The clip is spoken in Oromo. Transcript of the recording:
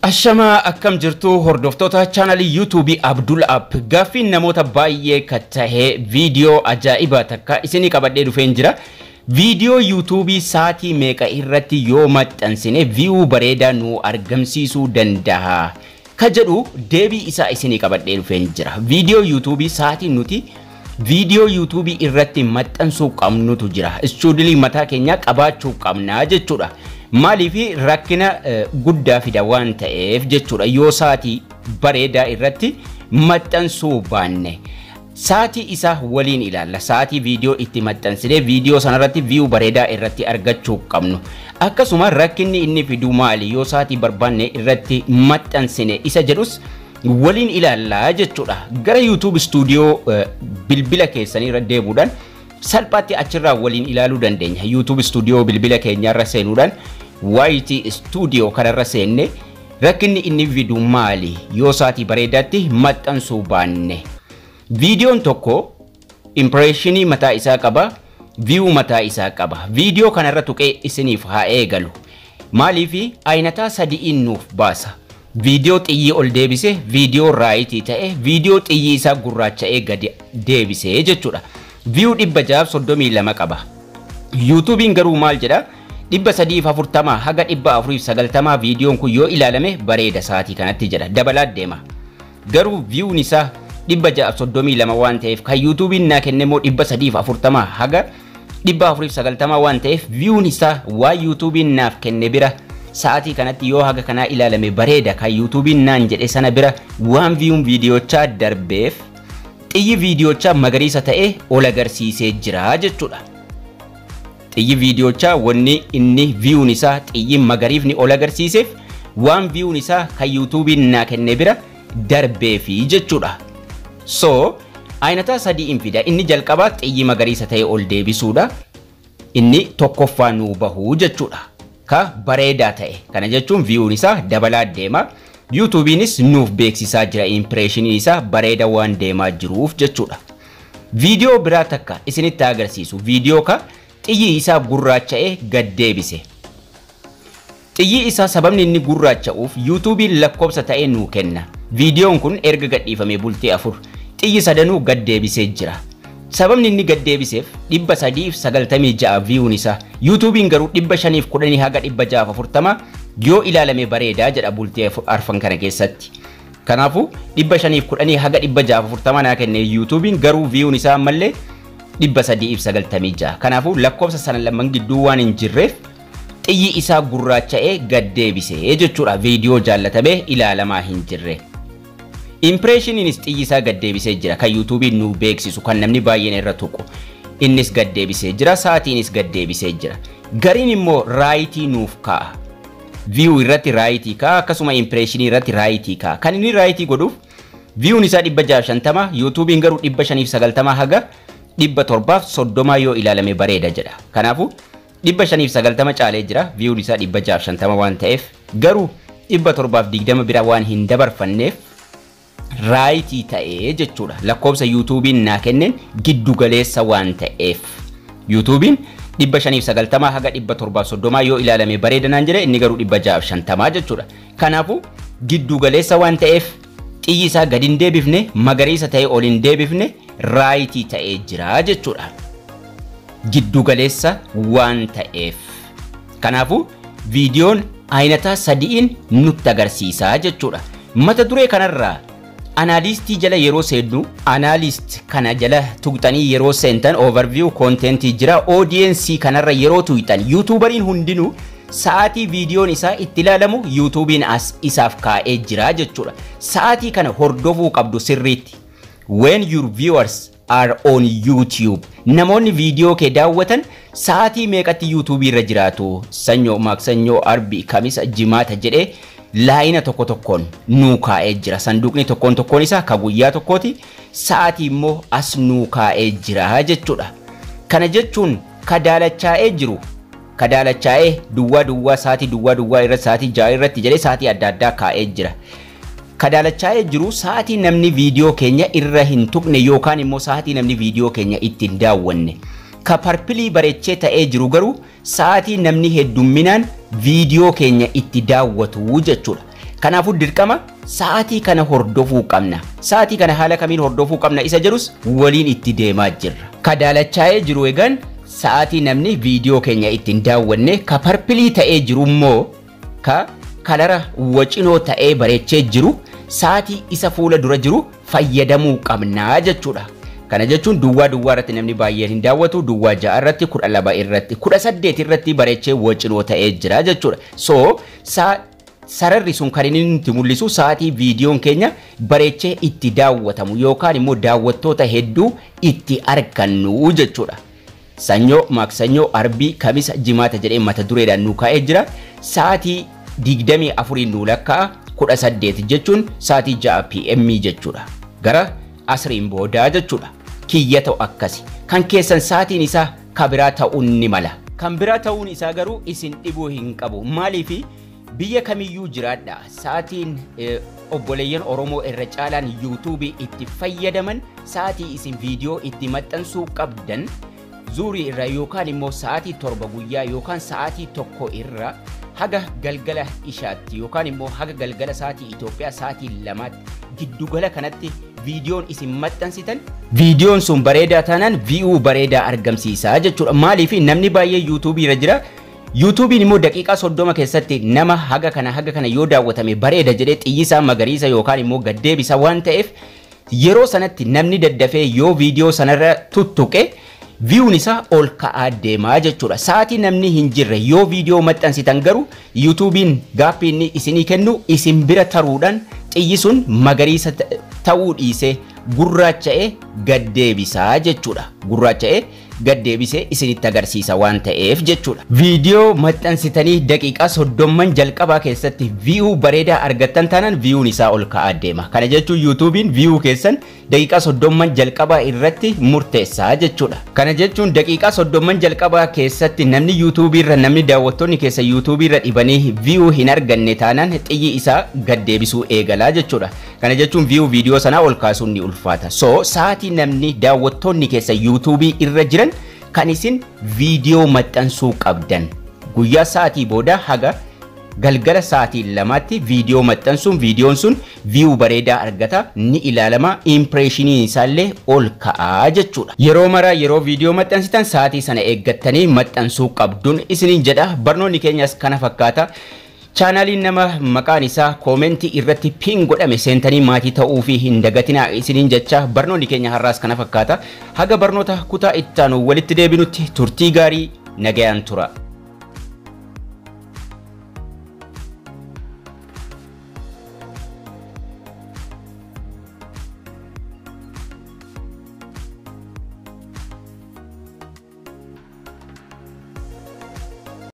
Ashamaa, akkam jirtu hordoftoota chaanalii YouTubeii Abdul App? Gaaffiin namoota baay'ee kan tahe viidiyoo ajaa'ibaa takka isinii qabadhee dhufeen jira. Viidiyoo YouTubeii sa'aatii meeqa irratti yoo maxxansine view bareedaa nu argamsiisuu danda'a? Ka jedhu deebii isaa isinii qabadhee dhufeen jira. Viidiyoo YouTubeii sa'aatii nuti viidiyoo YouTubeii irratti maxxansuu qabnutu jira. Schedule mataa keenyaa qabaachuu qabnaa jechuudha. Maaliif? Rakkina guddaa fida waan ta'eef jechuudha, yoo sa'aatii bareedaa irratti maxxansuu baanne. Sa'aatii isaa waliin ilaalla. Sa'aatii viidiyoo itti maxxansinee viidiyoo sanarratti view bareedaa irratti argachuu qabnu. Akkasuma rakkinni inni fidu maali yoo sa'aatii barbaanne irratti maxxansine isa jedhus waliin ilaallaa jechuudha. Gara YouTube Studio bilbila keessanii irra deebuudhaan salphaatti achirraa waliin ilaaluu dandeenya. YouTube Studio bilbila keenyarra seenuudhaan YT Studio kanarra seenne, rakkinni inni fidu maali yoo sa'aatii bareedaatti maxxansuu baanne? Viidiyoon tokko impressionii mataa isaa qaba, view mataa isaa qaba. Viidiyoo kanarra tuqee isiniif haa eegalu. Maaliif? Ayinataa sadi'iin nuuf baasa. Viidiyoo xiyyii ol deebise, viidiyoo right ta'e, viidiyoo xiyyii isaa gurraacha'ee gadi deebise jechuudha. View 632 qaba. YouTubeiin garuu maal jedha? 340 haga 490 viidiyoon kun yoo ilaalame bareeda sa'aatii kanatti jedha. Dabalaa deema. Garuu viewn isaa 632 waan ta'eef, kan YouTubeiin naa kenne immoo 340 haga 490 waan ta'eef, viewn isaa waan YouTubeiin naaf kenne bira sa'aatii kanatti yoo haga kanaa ilaalame bareeda kan YouTubeiin naan jedhe sana bira waan viewn viidiyochaa darbeef, xiyyi viidiyochaa magariisa ta'e ol agarsiisee jira jechuudha. Xiyyi viidiyochaa wanni inni viewn isaa xiyyi magariifni ol agarsiiseef waan viewn isaa kan YouTubeiin naa kenne bira darbeefi jechuudha. So ayinataa sadii hin fida. Inni jalqabaa xiyyi magariisa ta'e ol deebisuudha. Inni tokkoffaa nuu bahuu jechuudha. Ka bareedaa ta'e. Kana jechuun viewn isaa dabalaa deema. YouTubeiinis nuuf beeksisaa jira, impressioniin isaa bareeda waan deemaa jiruuf jechuudha. Viidiyoo biraa takka isinitti agarsiisu. Viidiyoo ka xiyyi isaa gurraacha'ee gad deebise. Xiyyi isaa sababni inni gurraacha'uuf YouTubeiin lakkoofsa ta'ee nuu kenna. Viidiyoon kun erga gadhiifamee bultii 4 xiyyi sadanuu gad deebisee jira. Sababni inni gad deebiseef 396 viewn isaa. YouTubeiin garuu 510 haga 640 yoo ilaalame bareedaa jedha bultii arfan kana keessatti. Kanaafuu 510 haga 640 naa kenne, YouTubeiin garuu viewn isaa ammallee 396. Kanaafuu lakkoofsa sana lamaan gidduu waan hin jirreef xiyyi isaa gurraacha'ee gad deebisee jechuudha, viidiyoo jaallatamee ilaalamaa hin jirre. Impressioniinis xiyyi isaa gad deebisee jira, kan YouTubeiin nu beeksisu, kan namni baay'een irra tuqu. Innis gad deebisee jira, sa'aatiinis gad deebisee jira. Gariin immoo right nuuf kaa'a. View irratti right kaa'a, akkasuma impressionii irratti right kaa'a. Kan inni right godhuuf viewn isaa 650, YouTubeiin garuu 590 haga 730 yoo ilaalame bareeda jedha. Kanaafuu 590 caalee jira, viewn isaa 650 waan ta'eef, garuu 720 bira waan hin dabarfanneef right ta'ee jechuudha. Lakkoofsa YouTubeiin naa kenneen giddu galeessa waan ta'eef. YouTubeiin 590 haga 730 yoo ilaalame bareeda naan jedhe, inni garuu 650 jechuudha. Kanaafuu giddu galeessa waan ta'eef xiyyi isaa gadi hin deebifne, magariisa ta'ee ol hin deebifne, right ta'ee jira jechuudha. Giddu galeessa waan ta'eef. Kanaafuu viidiyoon ayinataa sadi'iin nutti agarsiisaa jechuudha. Mata duree kanarraa analytics jala yeroo seennu, analytics kana jala tuqxanii yeroo seentan, overview, content jira. Audience kanarra yeroo tuqxan, YouTuberiin hundinuu sa'aatii viidiyoon isaa itti ilaalamu YouTubeiin as isaaf kaa'ee jira jechuudha. Sa'aatii kana hordofuu qabdu sirriitti. When your viewers are on YouTube. Namoonni viidiyoo kee daawwatan sa'aatii meeqatti YouTube irra jiraatu? Sanyoo, Maaksanyoo, Arbi, Kamisa, Jimaata jedhee laayina tokko tokkoon nuu kaa'ee jira. Sanduuqni tokkoon tokkoon isaa ka guyyaa tokkooti. Sa'aatii immoo as nuu kaa'ee jira jechuudha. Kana jechuun ka daalachaa'ee jiru, ka daalachaa'ee duwwaa duwwaa sa'aatii duwwaa duwwaa irratti, sa'aatii 6 irratti jedhee sa'aatii adda addaa kaa'ee jira. Ka daalachaa'ee jiru sa'aatii namni viidiyoo keenya irra hin tuqne yookaan immoo sa'aatii namni viidiyoo keenya ittiin daawwanne. Ka purple bareechee ta'ee jiru garuu sa'aatii namni heddumminaan viidiyoo keenya itti daawwatu jechuudha. Kanaafuu dirqama sa'aatii kana hordofuu qabna. Sa'aatii kana haala kamiin hordofuu qabna isa jedhus waliin itti deemaa jirra. Ka daalachaa'ee jiru egaan sa'aatii namni viidiyoo keenya ittiin daawwanne, ka purple ta'ee jiru immoo ka color wacinoo ta'ee bareechee jiru sa'aatii isa fuula dura jiru fayyadamuu qabnaa jechuudha. Kana jechuun duwwaa duwwaa irratti namni baay'een hin daawwatu, 06 irratti, 12 irratti, 18 irratti bareechee wacinoo ta'ee jira jechuudha. So sararri sun kan inni nutti mul'isu sa'aatii viidiyoon keenya bareechee itti daawwatamu yookaan immoo daawwattoota hedduu itti argannu jechuudha. Sanyoo, Maaksanyoo, Arbii, Kamisa, Jimaata jedhee mata dureedhaan nu kaa'ee jira. Sa'aatii 24 nu lakkaa'a, 18 jechuun sa'aatii 6 PM jechuudha. Gara asriin boodaa jechuudha. Kiyya ta'u akkasi. Kan keessan sa'aatiin isaa kan biraa ta'uun ni mala. Kan biraa ta'uun isaa garuu isin dhibuu hin qabu. Maaliifi biyya kamiyyuu jiraadha. Sa'aatiin obboleeyyan Oromoo irra caalaan yuutuubii itti fayyadaman, sa'aatii isin viidiyoo itti maxxansuu qabdan zuurii irra yookaan immoo sa'aatii 7 guyyaa yookaan sa'aatii 1 irra haga galgala ishaatti yookaan immoo haga galgala sa'aatii Itoophiyaa sa'aatii 2tti giddugala kanatti viidiyoon isin maxxansitan, viidiyoon sun bareedaa taanaan view bareedaa argamsiisaa jechuudha. Maaliif namni baay'ee yuutuubii irra jira. Yuutuubiin immoo daqiiqaa 30 keessatti nama haga kana haga kana yoo daawwatame bareeda jedhee xiyyisaa magariisa yookaan immoo gaddeebisa waan ta'eef, yeroo sanatti namni daddafee yoo viidiyoo sanarra tuttuqe viewn isaa ol ka'aa deemaa jechuudha. Sa'aatii namni hin jirre yoo viidiyoo maxxansitan garuu yuutuubiin gaaffii inni isinii kennu isin bira taruudhaan xiyyi sun magariisa ta'uu dhiisee gurraacha'ee gaddeebisaa jechuudha. Gurraacha'ee gaddeebisee isinitti agarsiisa waan ta'eef jechuudha. Viidiyoo maxxansitanii daqiiqaa 30 jalqabaa keessatti view bareedaa argattan taanaan viewn isaa ol ka'aa deema. Kana jechuun yuutuubiin view keessan daqiiqaa 30 jalqabaa irratti murteessaa jechuudha. Kana jechuun daqiiqaa 30 jalqabaa keessatti namni yuutuubii irra, namni daawwattoonni keessa yuutuubii irra dhibanii view hin arganne taanaan xiyyi isaa gaddeebisuu eegalaa jechuudha. Kana jechuun view viidiyoo sanaa ol kaasuun ni ulfaata. So sa'aatii namni daawwattoonni keessa yuutuubii irra jiran kan isin viidiyoo maxxansuu qabdan. Guyyaa sa'aatii booda haga galgala sa'aatii 2tti viidiyoo maxxansuun viidiyoon sun view bareedaa argata, ni ilaalama, impressioniin isaallee ol ka'aa jechuudha. Yeroo maraa yeroo viidiyoo maxxansitan sa'aatii sana eeggattanii maxxansuu qabduun isiniin jedha. Barnoonni keenyas kana fakkaata. Chaanaaliin nama maqaan isaa koomentii irratti pin godhame seentanii maatii ta'uu fi hin dagatinaa isiniin jecha, barnoonni keenya har'aas kana fakkaata. Haga barnoota kutaa ittaanu walitti deebinutti turtii gaarii, nagayaan tura.